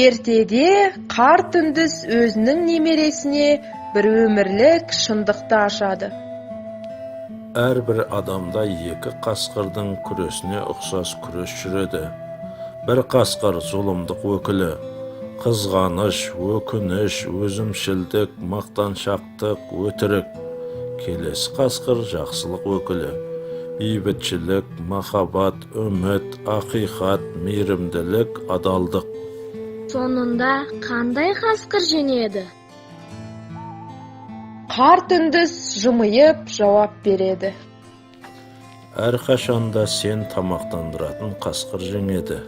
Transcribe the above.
Ертеде қарт үндіс өзінің немересіне бір өмірлік шындықты ашады. Әрбір адамда екі қасқырдың күресіне ұқсас күрес жүреді. Бір қасқыр – зұлымдық өкілі: қызғаныш, өкініш, өзімшілдік, мақтаншақтық, өтірік. Келесі қасқыр – жақсылық өкілі: бейбітшілік, махаббат, үміт, ақиқат, мейірімділік, адалдық. Соңында қандай қасқыр жеңеді? Қарт үндіс жымиып жауап береді: Әрқашанда сен тамақтандыратын қасқыр жеңеді.